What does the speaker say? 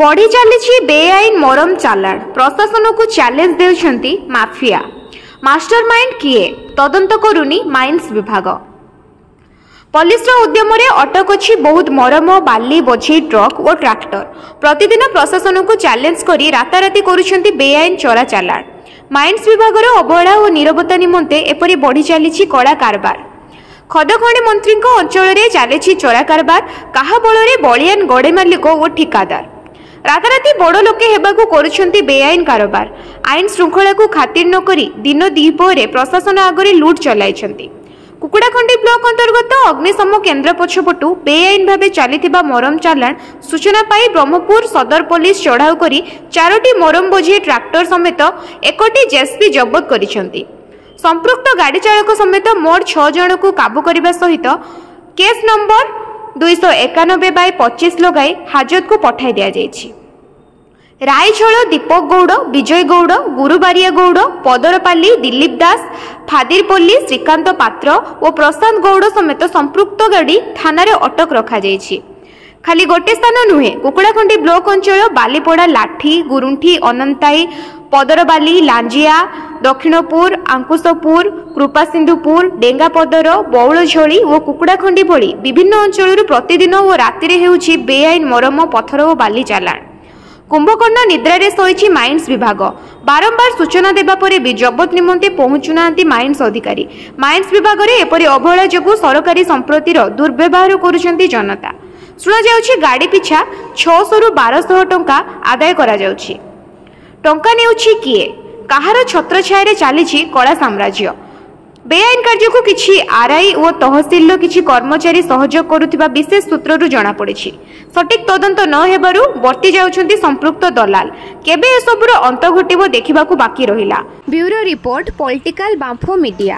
ବଢ଼ି ଚାଲିଛି ବେଆଇନ ମୋରମ ଚାଲାଣ। ପ୍ରଶାସନକୁ ଚ୍ୟାଲେଞ୍ଜ ଦେଉଛନ୍ତି ମାଫିଆ। ମାଷ୍ଟରମାଇଣ୍ଡ କିଏ, ତଦନ୍ତ କରୁନି ମାଇନ୍ସ ବିଭାଗ। ପୋଲିସର ଉଦ୍ୟମରେ ଅଟକ ଅଛି ବହୁତ ମରମ ବାଲି ବୋଝେଇ ଟ୍ରକ୍ ଓ ଟ୍ରାକ୍ଟର। ପ୍ରତିଦିନ ପ୍ରଶାସନକୁ ଚ୍ୟାଲେଞ୍ଜ କରି ରାତାରାତି କରୁଛନ୍ତି ବେଆଇନ ଚୋରା ଚାଲାଣ। ମାଇନ୍ସ ବିଭାଗର ଅବହେଳା ଓ ନିରବତା ନିମନ୍ତେ ଏପରି ବଢ଼ି ଚାଲିଛି କଳା କାରବାର। ଖଦ ଖଣି ମନ୍ତ୍ରୀଙ୍କ ଅଞ୍ଚଳରେ ଚାଲିଛି ଚୋରା କାରବାର। କାହା ବଳରେ ବଳିଆନ ଗଡ଼େ ମାଲିକ ଓ ଠିକାଦାର ରାତାରାତି ବଡ଼ ଲୋକେ ହେବାକୁ କରୁଛନ୍ତି ବେଆଇନ କାରବାର। ଆଇନ ଶୃଙ୍ଖଳାକୁ ଖାତିର ନ କରି ଦିନ ଦ୍ୱିପହରେ ପ୍ରଶାସନ ଆଗରେ ଲୁଟ୍ ଚଲାଇଛନ୍ତି। କୁକୁଡ଼ାଖଣ୍ଡି ବ୍ଲକ ଅନ୍ତର୍ଗତ ଅଗ୍ନିଶମ କେନ୍ଦ୍ର ପଛପଟୁ ବେଆଇନ ଭାବେ ଚାଲିଥିବା ମୋରମ ଚାଲାଣ ସୂଚନା ପାଇ ବ୍ରହ୍ମପୁର ସଦର ପୋଲିସ ଚଢ଼ାଉ କରି 4ଟି ମୋରମ ବୋଝେଇ ଟ୍ରାକ୍ଟର ସମେତ 1ଟି ଜେସିବି ଜବତ କରିଛନ୍ତି। ସମ୍ପୃକ୍ତ ଗାଡ଼ି ଚାଳକ ସମେତ ମୋଟ 6 ଜଣଙ୍କୁ କାବୁ କରିବା ସହିତ କେସ୍ ନମ୍ବର 291/25 ଲଗାଇ ହାଜତକୁ ପଠାଇ ଦିଆଯାଇଛି। ରାଇଝୋଳ ଦୀପକ ଗୌଡ଼, ବିଜୟ ଗୌଡ଼, ଗୁରୁବାରିଆ ଗୌଡ଼, ପଦରପାଲି ଦିଲ୍ଲୀପ ଦାସ, ଫାଦିରପଲ୍ଲୀ ଶ୍ରୀକାନ୍ତ ପାତ୍ର ଓ ପ୍ରଶାନ୍ତ ଗୌଡ଼ ସମେତ ସମ୍ପୃକ୍ତ ଗାଡ଼ି ଥାନାରେ ଅଟକ ରଖାଯାଇଛି। ଖାଲି ଗୋଟେ ସ୍ଥାନ ନୁହେଁ, କୁକୁଡ଼ାଖଣ୍ଡି ବ୍ଲକ ଅଞ୍ଚଳ ବାଲିପଡ଼ା, ଲାଠି, ଗୁରୁଣ୍ଠି, ଅନନ୍ତାଇ, ପଦରବାଲି, ଲାଞ୍ଜିଆ, ଦକ୍ଷିଣପୁର, ଆଙ୍କୁଶପୁର, କୃପାସିନ୍ଧୁପୁର, ଡେଙ୍ଗାପଦର, ବଉଳଝଳି ଓ କୁକୁଡ଼ାଖଣ୍ଡି ଭଳି ବିଭିନ୍ନ ଅଞ୍ଚଳରୁ ପ୍ରତିଦିନ ଓ ରାତିରେ ହେଉଛି ବେଆଇନ ମରମ ପଥର ଓ ବାଲି ଚାଲାଣ। କୁମ୍ଭକର୍ଣ୍ଣ ନିଦ୍ରାରେ ଶୋଇଛି ମାଇନ୍ସ ବିଭାଗ। ବାରମ୍ବାର ସୂଚନା ଦେବା ପରେ ବି ଜବତ ନିମନ୍ତେ ପହଞ୍ଚୁନାହାନ୍ତି ମାଇନ୍ସ ଅଧିକାରୀ। ମାଇନ୍ସ ବିଭାଗରେ ଏପରି ଅବହେଳା ଯୋଗୁଁ ସରକାରୀ ସମ୍ପତ୍ତିର ଦୁର୍ବ୍ୟବହାର କରୁଛନ୍ତି ଜନତା। ଶୁଣାଯାଉଛି ଗାଡ଼ି ପିଛା 600ରୁ 1200 ଟଙ୍କା ଆଦାୟ କରାଯାଉଛି। ଟଙ୍କା ନେଉଛି କିଏ? କାହାର ଛତ୍ରଛାୟାରେ ଚାଲିଛି କଳା ସାମ୍ରାଜ୍ୟ? ବେଆଇନ କାର୍ଯ୍ୟକୁ କିଛି ଆର୍ଆଇ ଓ ତହସିଲର କିଛି କର୍ମଚାରୀ ସହଯୋଗ କରୁଥିବା ବିଶେଷ ସୂତ୍ରରୁ ଜଣାପଡ଼ିଛି। ସଠିକ୍ ତଦନ୍ତ ନ ହେବାରୁ ବର୍ତ୍ତି ଯାଉଛନ୍ତି ସମ୍ପୃକ୍ତ ଦଲାଲ। କେବେ ଏସବୁର ଅନ୍ତ ଘଟିବ ଦେଖିବାକୁ ବାକି ରହିଲା। ବ୍ୟୁରୋ ରିପୋର୍ଟ, ପଲିଟିକାଲ ବାମ୍ଫୋ ମିଡିଆ।